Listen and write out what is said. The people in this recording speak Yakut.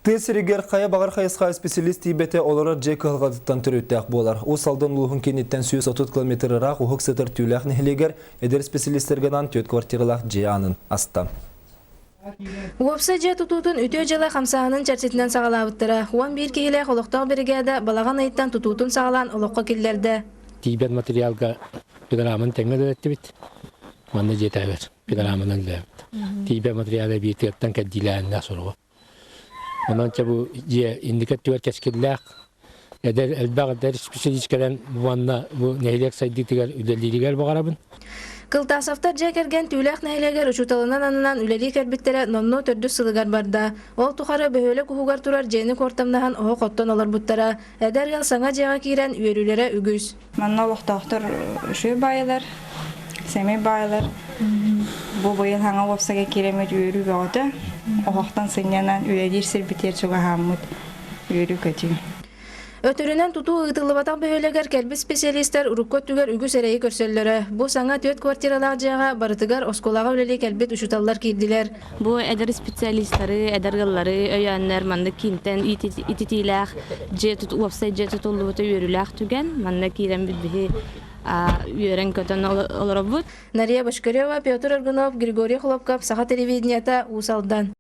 Тыа сиригэр хайа баҕар хайысха исписэлиис тиийбэтэ олорор дьиэ кыһалҕатыттан төрүттээх буолар. Уус Алдан улууһун кииниттэн 130 километр ыраах уһук сытар Түүлээх нэһилиэгэр эдэр исписэлиистэргэ анаан түөрт квартиралаах дьиэ аанын аста. Уопсай дьиэ тутуутун үтүө дьыала хамсааһынын чэрчитинэн саҕалаабыттара. 11 киһилээх олохтоох биригээдэ балаҕан ыйыттан тутуутун саҕалаан олоххо киллэрдэ. Тиийбэт материалга пилорамын тэҥҥэ үлэлэттибит. Манна дьиэтээбэт пилорамынан үлэлээбит. Тиийбэт материала биир тыаттан кэрдиилээннээх суругу. Онон чэ бу дьиэ инники өттүгэр кэскиллээх эдэр элбэх эдэр исписэлиис кэлэн уонна бу нэһилиэк сайдыытыгар үлэлииригэр баҕарабын. Кылтасовтар дьиэ кэргэн Түүлээх нэһилиэгэр учууталынан ананан үлэлии кэлбиттэрэ номнуо төрдүс сылыгар барда. Ол тухары бөһүөлэк уһугар турар дьиэни куортамнаһан оһох оттон олорбуттара. Эдэр ыал саҥа дьиэҕэ киирэн үөрүүлэрэ үгүс. Манна олохтоохтор үчүгэй баайылар, сэмэй баайылар. Бу быйыл хаҥа уопсайга киирэммит үөрүү бөҕөтө. Оһохтон сынньанан үлэлиир сирбитигэр чугаһааммыт үөрүү-көтүү. Өтөрүнэн тутуу ыытыллыбатах бөһүөлэгэр кэлбит специалистар урукку өттүгэр үгүс эрэйи көрсөллөрө. Бу саҥа түөрт квартиралаах дьиэҕэ барытыгар оскуолаҕа үлэлии кэлбит учууталлар киирдилэр. Бу эдэр специалистары, эдэр ыаллары өйөөннөр маннык киинтэн ититиилээх дьиэ уопсай дьиэ тутуллубута үөрүүлээх түгэн. Манна киирэн биһи үөрэн-көтөн олоробут. Нария Бочкарева, Петр Аргунов, Григорий Хлопков, Саха телевидениета, Уус Алдан.